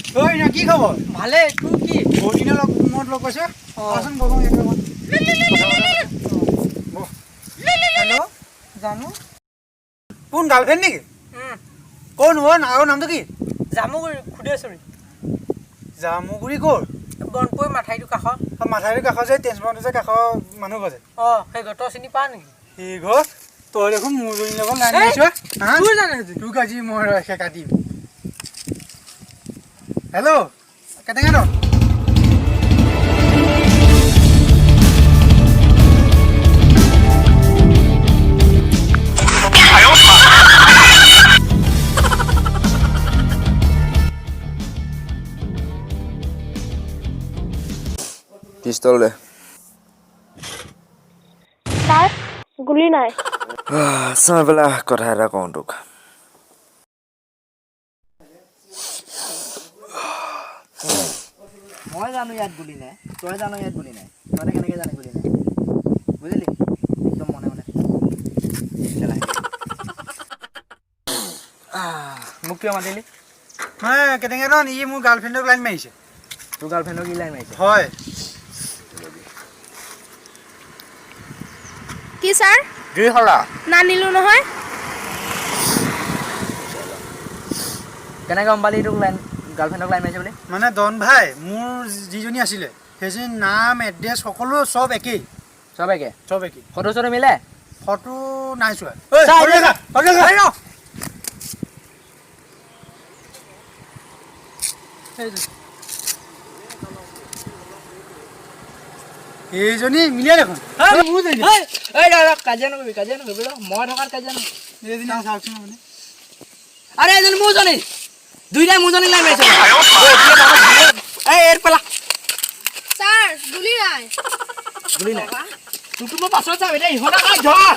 ঐ না, কি খবৰ? ভালে, তোৰ কি? বহুত দিনৰ লগ মূৰত লগ পাইছোঁ। অঁ। আহচোন, বহো ইয়াতে অকণ। বহ। হেল্ল', জানো। কোন, গাৰ্লফ্ৰেণ্ড নেকি? কোন অ'? আৰু নামটো কি? জামুগুৰি খুদেশ্বৰী। জামুগুৰি ক'ৰ? বনপুৰ মাথাইটোৰ কাষত। অ, মাথাউৰিৰ কাষৰ যে ট্ৰেন্সফৰ্মাৰটো যে কাষৰ মানুহ ঘৰ যে? অঁ, সেই ঘৰ। তই চিনি পাৱ নেকি? সেই ঘৰ। তই দেখোন মোৰজনীৰ লগত লাইন এই, মাৰিছ হা? তোৰ জানে সেইটো? তোক আজি মই সেকা দিম। হেল্ল', কেটেঙা দল। পিষ্টল দে। ছাৰ, গুলি নাই। চাই পেলাই কথা এটা কওঁ তোক। মই জানো ইয়াত গুলি নাই, তই জানো ইয়াত গুলি নাই, তই কেনেকৈ জানে গুলি নাই, বুজিলি? একদম মনে মনে এতিয়া লাহে। মোক কিয় মাতিলি? মানে কেটেঙা দল, ই মোৰ গাৰ্লফ্ৰেণ্ডক লাইন মাৰিছে। তোৰ গাৰ্লফ্ৰেণ্ডক কি লাইন মাৰিছে? হয়। কি ছাৰ? জুই সৰা। নানিলো নহয়। কেনেকৈ গম পালি তোক লাইন গাৰ্লফ্ৰেণ্ডক লাইন মাৰিছে বুলি? মানে ডন ভাই, মোৰ যিজনী আছিলে সেইজনী নাম, এড্ৰেছ সকলো চব একেই। চব একে? চব একেই। ফটো চটো মিলে? ফটো নাই চোৱা। চা, ফটো দেখা, ফটো দেখা। এইজনী মিলে দেখোন। মোৰজনী। এই ৰ, ৰ, কাজিয়া নকৰিবি, কাজিয়া নকৰিবি, ৰ। মই থকাত কাজিয়া নকৰিবি। এইজনী চাওকচোন মানে। আৰে, এজনী মোৰজনী, দুইটাই মোৰজনী লাইন মাৰিছে। এই এৰ পেলা। ছাৰ, গুলি নাই। গুলি নাই, তোকতো মই পাছত যাম। এতিয়া ইহঁতক ধৰ।